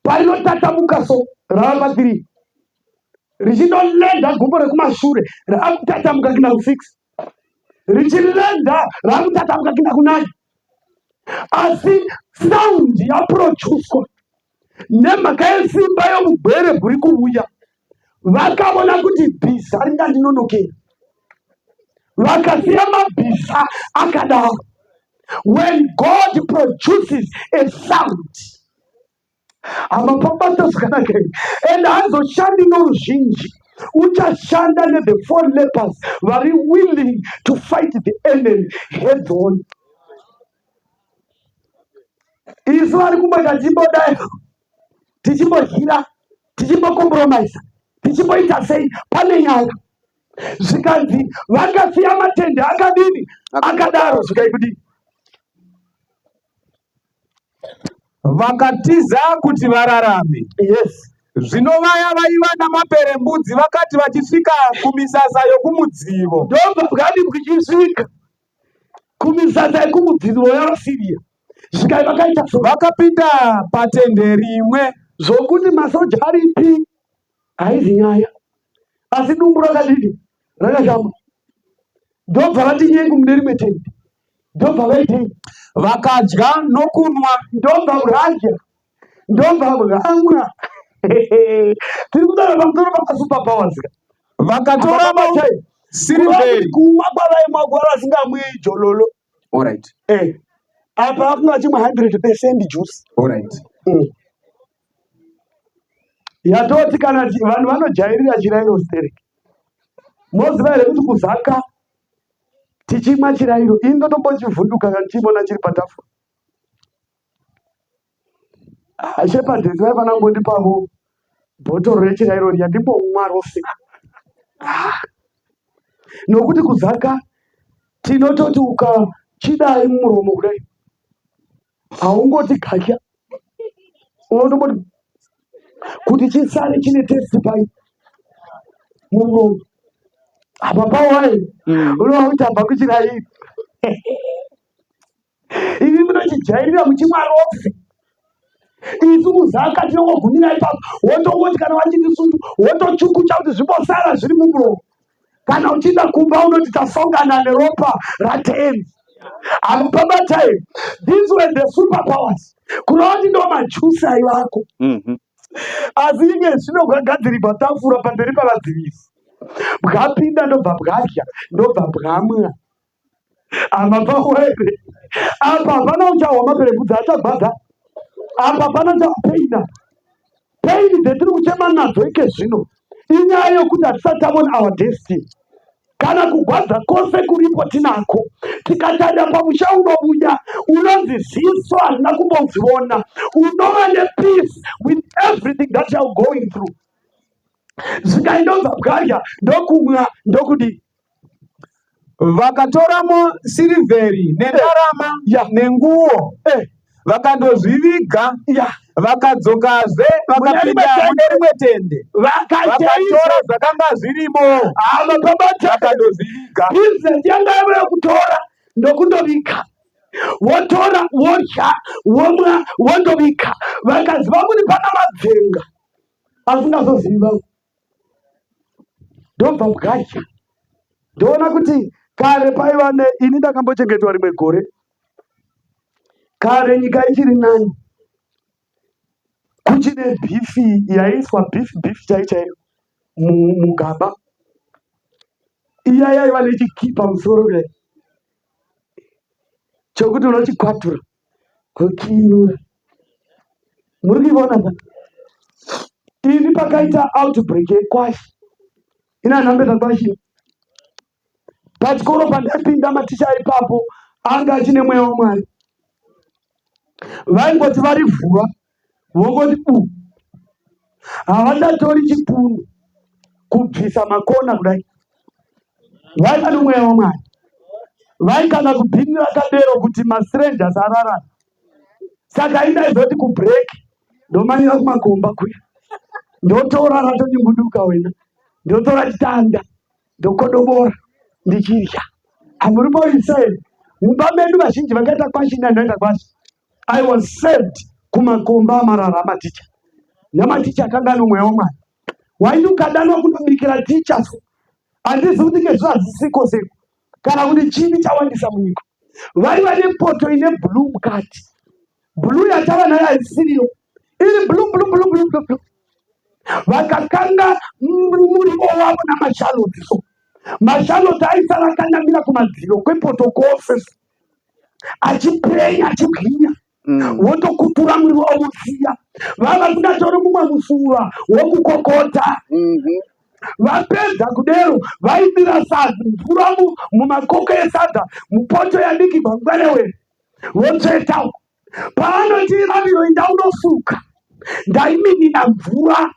Parinotatamuka so rava pa 3 richindolenda gumbo rekumashure rakutatamuka kuenda ku 6 richilenda rakutatamuka kuenda ku 9 asi sound yaproducwa nemhaka yesimba yomugwere guri kuuya. Vakavona kuti bhiza ringandinonokera, vakasiya mabhiza akadaro. When God produces a sound, hamapabata zvakanaka here? And haazoshandi noruzhinji, uchashanda nethe four lepers vari willing to fight the enemy head on. Isu vari kumboita tichimbodai, tichimbohira, tichimbokompromisa, tichimboita sei, pane nyaya. Zvikanzi vakasiya matende akadini akadaro, zvikai kudini? Vakatiza kuti vararame. Yes. Zvino vaya vaiva namaperembudzi vakati vachisvika kumisasa yokumudzivo, Ndobva bwadi bwichisvika kumisasa yekumudzivo yavaSiria, zvikai vakaita so vakapinda patende rimwe. Zvokuti masoja aripi haizi nyaya, asi dumbu rakadini rakashama. Ndobva vati nyengu mune rimwe tende, ndobva vaitei? Vakadya nokunwa. Ndobva vadya, ndobva vamwa. Tiri kutaura pamusoro pamasuper powers ka. Vakatora sirivheri. Kumwa kwavaimwa kwa vasingamwi jololo. Alright. Apa vakunga vachimwa 100% juice. Alright. Yatoti kana vanhu vanojairira chirairo stereki. Moziva here kuti kuzaka tichimwa chirairo, ini ndotombochivhunduka kana ndichimona chiri patafura. Shepherdess vaifanira kungondipavo bhotoro rechirairo riya ndimbomwa rose. Nokuti kuzaka tinototi ukachidai mumuromo kudai haungoti katya, unotomboti Kuti chisare chine testi pai mumuromo. Apa pawai unova kuti abva kuchirairi. Imi munochijairira muchimwa rofi. Isu kuzaka tinongogumira ipapo, wotongoti kana wachiti sundu wotochukucha kuti zvimbosara zviri mumuromo. Kana uchienda kumba unoti tasongana neropa raTenzi. Hamupabata here? These were the super powers. Kureva kuti ndo majusi aivako. Asi inge zvino bwagadzirirwa tafura pamberi pavadzivisi. Bwapinda ndobva bwadya ndobva bwamwa. Hamapawo here? Apa hapana uchahwa maperembudzi achagwadza. Apa hapana uchapeina. Pain dzetiri kuchema nadzo ike zvino inyaya yokuti hatisati tavona our destiny. Kana kugwadza kose kuripo tinako. Tikatarira pamusha unobuda unonzi ziso harina kumbozviona. Unova nepeace with everything that you are going through. Zvikaindobva bwadya ndokumwa ndokudii. Vakatoramo sirivheri nendarama nenguo, vakandozviviga. Vakadzokazve vakapinda mune rimwe tende, vakatora zvakanga zvirimo, vakandozviviga. Bhizinesi yanga yave yokutora ndokundoviga, wotora wodya womwa wondovika. Vakaziva kuti pana mabvenga asingazozivi vamwe. Ndobva bwadya ndoona kuti kare paiva ne ini ndakambochengetwa rimwe gore kare nyika ichiri nani kuchine bhifi yaiiswa bhifi bhifi chai chaiyo mugaba iya yaiva nechikii pamusoro kudai chokuti unochikwatura kukiinura muri kuivona ka ini pakaita outbreak yekwashi ina nhambeta kwashi pachikoro pandaipinda maticha ipapo anga achine mweya wamwari vaingoti varivhura vongoti bu havandatori chipunu kubvisa makona kudai vaiva nomweya wamwari vaikana kubhini rakadero kuti mastrangers ararana saka indaizoti kubreak ndomanyira kumakomba kuya ndotora ratonyunguduka wena ndotora chitanda ndokodobora ndichidya hamuripo israeri mumba medu vazhinji vakaita kwashi ndandaita kwashi I was served kumakomba amarara amaticha namaticha akanga ane mweya wamwari waiti ukadanwa kundobikira ticha so handizi kuti ngezvo hazisiko seko kana kuti chivi chawandisa munyika vaiva nepoto ine blue mukati blue yatava nayo haisiriyo iri blue blue blue blue blue blue vakakanga muriwo wavo namashaloti so mashaloti aisara akanamira kumadziro kwepoto kwose so achipenya achibwinya wotokutura muriwo wosiya vava vasingatori mumwe musuva wokukokota vapedza kudero vaidira sadza mvura mumakoko esadza mupoto yabikirwa ngwerewere votsveta uko paanoti raviro inda unosuka ndaiminina mvura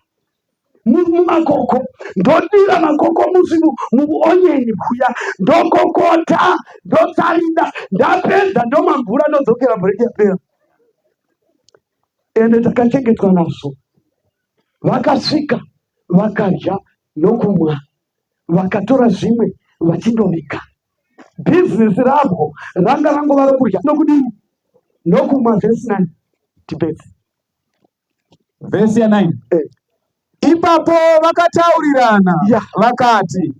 mumakoko ndodira makoko musi muonyeni kuya ndokokota ndotsarida ndapedza ndomwa mvura ndodzokera bhureki yapera ende takachengetwa nazvo vakasvika vakadya nokumwa vakatora zvimwe vachindovika bhizinesi ravo ranga rangova rokudya nokudini nokumwa vhesi 9 tipedze Vhesi ya 9. Ipapo vakataurirana vakati,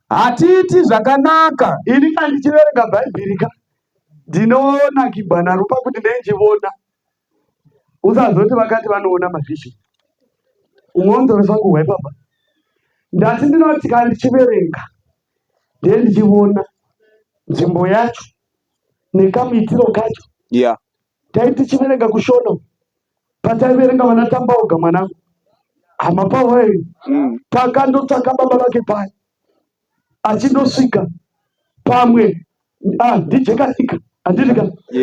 hatiiti zvakanaka. Ini kana ndichiverenga Bhaibheri ka ndinonakigwa naro pakuti ndinchivona. Usazoti vakati vanoona mavision. Umwe unonzwa ipapa. Ndati ndinoti kana ndichiverenga ndiye ndichivona nzvimbo yacho nekamuitiro kacho. Tai tichiverenga kushona pataiverenga vana Tambaoga mwanangu hama pawai pakandotsvaka baba vake paya achindosvika pamwe ndijekasika handiti ka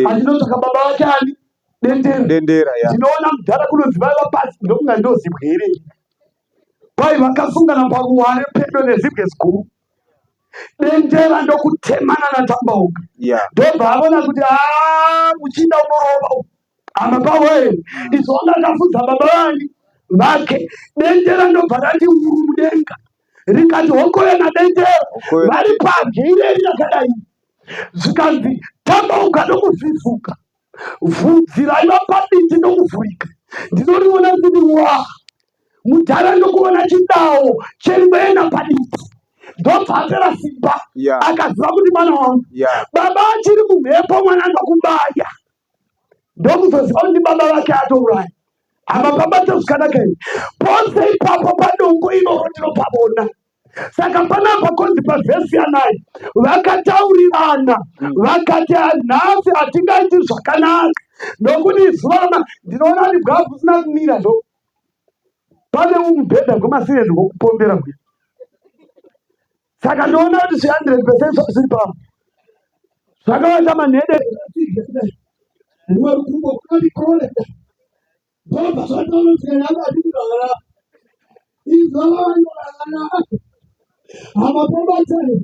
achindotsvaka baba vake ani dendera Dendera ya. ndinoona mudhara kunonzi vaiva pasi ndokunga ndozibwe here kwai vakasungana paruware pedo nezibwe ziguru dendera ndokutemana naTambaoga ndobva avona kuti aa muchinda unorova uyu hama pavo here izvo wanga akafudza baba vani Vake. Dendera ndobva rati uru mudenga. Rikati hokoyo naDendera vari pagireri rakadai. Zvikanzi tambauka nokuvhivhuka. Vhudzi raiva paditi ndokuvhurika. Ndinoriona ndiri wa mudhara ndokuona chidawo chengwena paditi ndobva apera simba akaziva kuti mwana wangu baba achiri mumhepo mwana ndokubaya ndokuzoziva kuti ndibaba vake atouraya hama pabata zvakanaka here pose ipapo padongo iroro ndinopavona saka panapa konzi pavhesi yanai vakataurirana vakati nhasi hatingaiti zvakanaka nokuti zuva rama ndinoona kuti bwafu usina kumira ndo pane umubhedha gwemasireni wokupombera kuya saka ndoona kuti 300 percent zvazviri pamo zvakawanda manhede rumwe rukumbo kunondikole ndobva zvataurira vadikurara izvo vanorara hama pobatani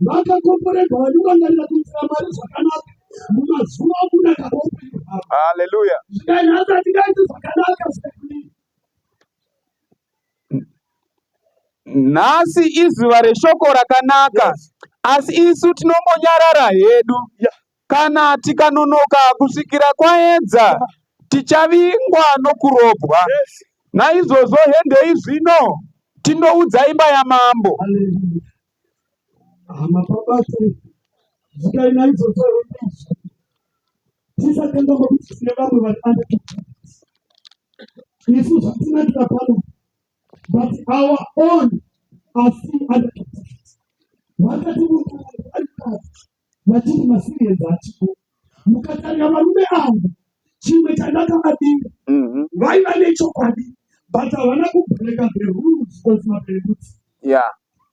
vakakomborerwa vanorangarira kuitira Mwari zvakanaka mumazuva okunaka kwoupenyu hwavo. Haleluya. Zvikai nhasi hatingaiti zvakanaka zvikadii? Nhasi izuva reshoko rakanaka, asi isu tinongonyarara hedu. Kana tikanonoka kusvikira kwaedza, tichavingwa nokurobwa. Naizvozvo hendei zvino tindoudza imba yamambo. Haleluya. Hama pabasa zvikai naizvozvo hendei zvino. Tisakanganwa kuti tine vamwe vari under captivity. Isu zvatinakira pano but our own are still under captivity. Vakati vari mukati vachiti maSyrians achiko. Mukatarira varume ava, chimwe chandakavadira vaiva nechokwadi but havana kubreka the rules of maperembudzi.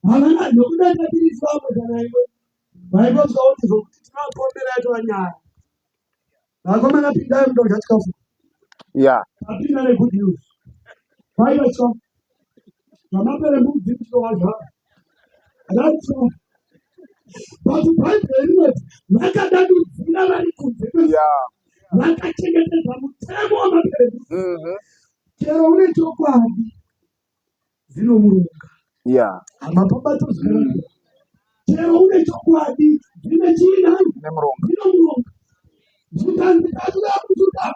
Havana nokuda tatiri vamwe kana iwe vaingosvika kuti zvokuti tinovapombera yatova nyaya. Vakomana pindai mudodya chikafu. Tapinda negood news. Vaiva chikafu. Zvamaperembudzi kuchitowadya. Right. But Bhaibheri rinoti vakadanidzira vari kunze kwe vakachengetedza mutemo wamaperembudzi. Chero une chokwadi dzinomurunga. Hama pabato zvakanaka. Chero une chokwadi dzine chii nhai? Dzinomurunga. Zvikanzi tatuda kutuda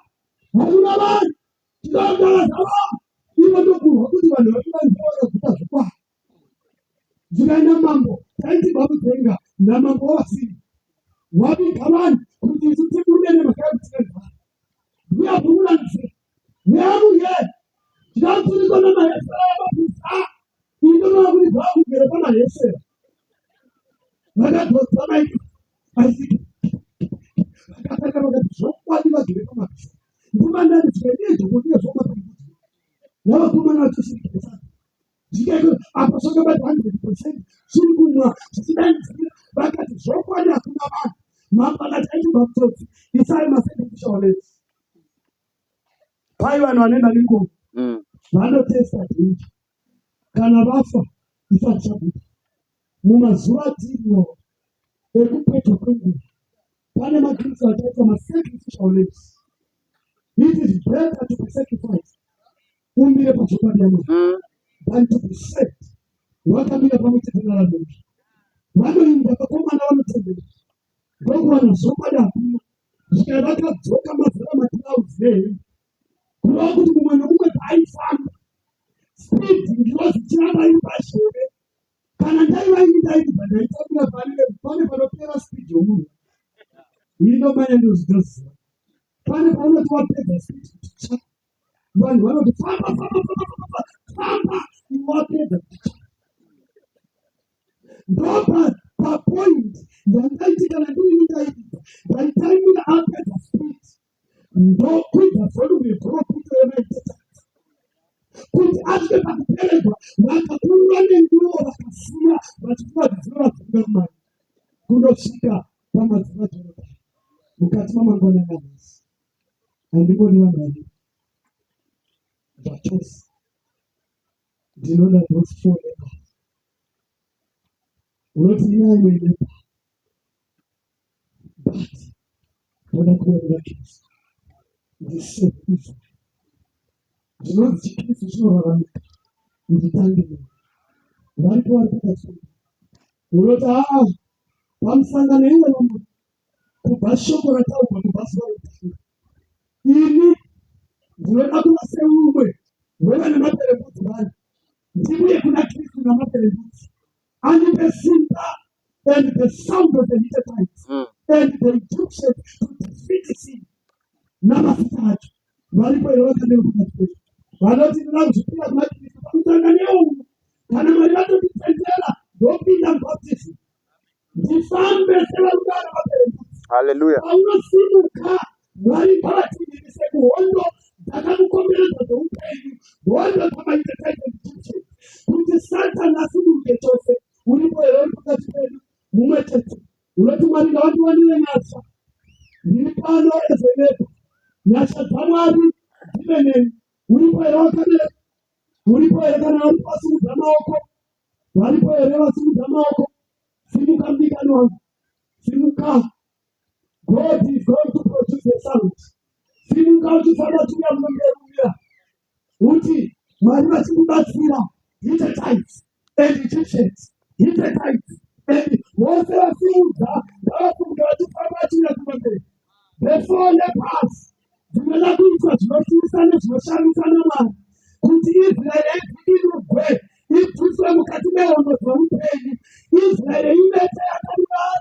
hakuna vanhu tinodaza vanhu ivo ndokurwa kuti vanhu vakuda ndivo vakaguta zvokwadi. Zvikai namambo taiti bamudzenga namambo wavasiri waviga vanhu kuti isu tibude nemhaka yekuti tine nzara. Mbuya bvunguranise mweya tinoturikwa namahesera yamabhiza inonova kuti zvakugere pamahesera vakadhonza maiti asi vakatanga vakati zvokwadi vagere pamabhiza ndimandani zvikainezvokudiya zvomapaikuti navakomana vachosirikesa Zvikaito apa zvakabata 100 percent zviri kumwa zvichidaidzira vakati zvokwadi hakuna vanhu. Mambo akati aitobva mutsotsi isai masacrificial lambs. Pai vanhu vanoenda nengoma vanotesta danger kana vafa isati chabuda. Mumazuva atiriwo ekupetwa kwenguva pane maKristu achaitwa masacrificial lambs. It is better to be sacrificed umire pachokwadi yaMwari than to be saved wakamira pamwe chete navavengi vanoimba vakomana vanotendera ndokuwana zvokwadi hakuna zvikai vakadzoka mazara maclouds nehembe kureva kuti mumwe nomumwe paaifamba speed ngirozi ichiramba iri pazheve kana ndaiva ini ndaibva ndaitambira pane pane panopera speed yomunhu indomanya ndozvitoziva pane paunoti wapedza speed kuti cha Vanhu vanoti famba famba famba famba famba wapedza ndopa papoint yandaiti kana ndirini ndaibva ndaitaimira apedza speed ndokwidza volume yegoropito yemaitetanzi kuti asvike pakuperegwa vakakurura nenguo vakasiya vachifunga kuti dzinovadzinga kumari kundosvika pamadziva Jorodhani mukati mamangwanani anhasi. Handingodi vanhu vane zvachose. Ndinoda those four lepers. Unoti ini I'm a leper. But ndoda kuonera Kristu. Ndisave Israel. Zvinonzi chiKristu chinoraramika nditange neni. Varipo vari pakati pedu. Unoti aa pamusangano iwoyo kubva shoko rataurwa kubva zuva rokutanga. Ini ndinoda kuva seumwe wevane maperembudzi vana. Ndiuye kuna Kristu namaperembudzi. Andipe simba and the sound of the Hittites and the Egyptians to defeat sin. Namazita acho. Varipo here vakadero pakati pedu? Vanoti ndinoda kuzvipira kuna Kristu pamusangano iwowo. Kana Mwari vatonditendera ndopinda mubaptism. Ndifambe sevarume vana maperembudzi. Hallelujah. Paunosimuka, Mwari ngavatindirise kuhondo dzakamukomberedza dzoupenyu, hondo dzamaItetaite Egyptians, kuti Satani asimuke chose. Uripo here uri pakati pedu mumwe chete unoti Mwari ngavandiwanire nyasha, ndiri pano ezeneko, nyasha dzaMwari dzive neni. Uripo here wakadero? Uripo here kana varipo vasimudza maoko? Varipo here vasimudza maoko? Simuka mudikani wangu, simuka. God is going to produce a sound. Simuka uchifamba uchiuya munongerumira uti Mwari vachikubatsira. Hittites and Egyptians, Hittites and vose vasimudza ngavasimuke vachifamba vachiuya kumberi. The four lepers dzinoda kuitwa zvinotyisa nezvinoshamisa naMwari kuti Israeri idzikinurwe ibviswe mukati mehondo dzoupenyu. Israeri ivete yakarivara.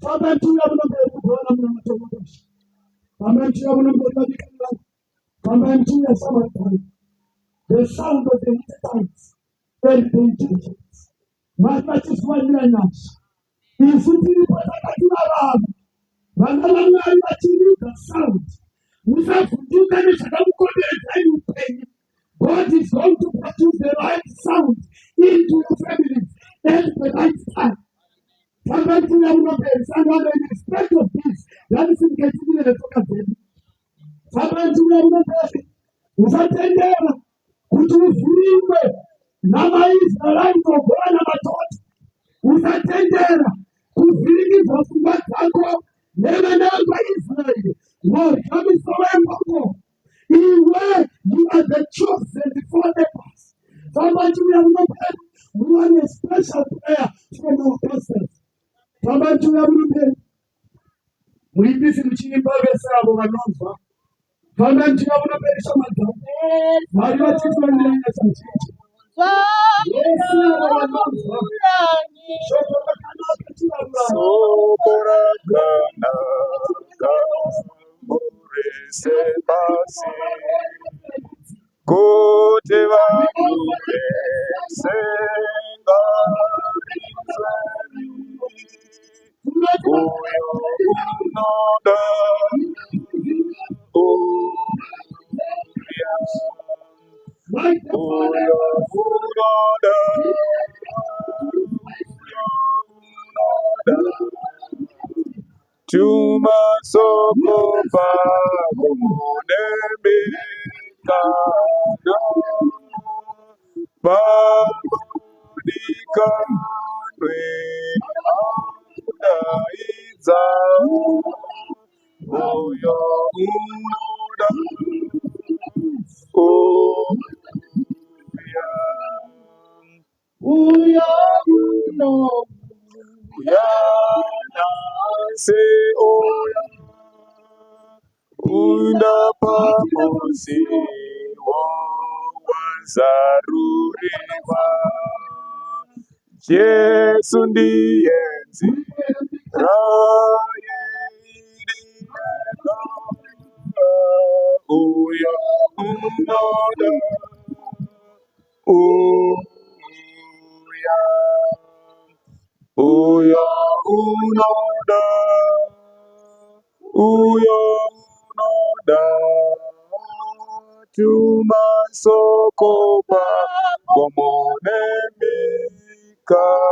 Fambai muchiuya muno mberi mugoona munamato unokosha. Fambai muchiuya muno mberi vadikani vangu. Fambai muchiuya shamwari dzangu. The sound of the Hittites and the Egyptians. Mwari vachizviwanira nyasha. Isu tiripo takati varava. Vana vaMwari vachiridza sound. Musavhunduka nezvakamukomberedzai upenyu. God is going to produce the right sound into your families at the right time. Fambai muchiuya muno mberi sangano in respect of this. Ngatisimukei timire netsoka dzedu. Fambai muchiuya muno mberi. Usatendera kuti uvhiringwe namaIsraelite ogova namatota. Usatendera kuvhiringidzwa pfungwa dzako nevana vaIsraeri vodya misoro yembongoro. Iwe, you are the chosen four lepers. Famba chiuya muno mberi, we want a special prayer from our pastors. Famba chiuya muno mberi, muimbisi muchiimba vese avo vanonzwa. Famba chiuya muno mberi shama dzangu. Mwari vachitiwanira nyasha zhinji. Vese avo vanonzwa shoko rakanaka chivarurama. Soko rakanaka murise pasi kuti vanhu vese ngarinzwe uyo unoda uya uyo unoda uyo unoda tuma soko pako mune mikana pamudikanwe akudaidza uyo unoda uya Uyo unouya nhasi uya unda pamusiwo wazaruriwa Jesu ndiye nzira yeidika uyo unoda uya uyo unoda uyo unoda tuma soko pagomo nemikana.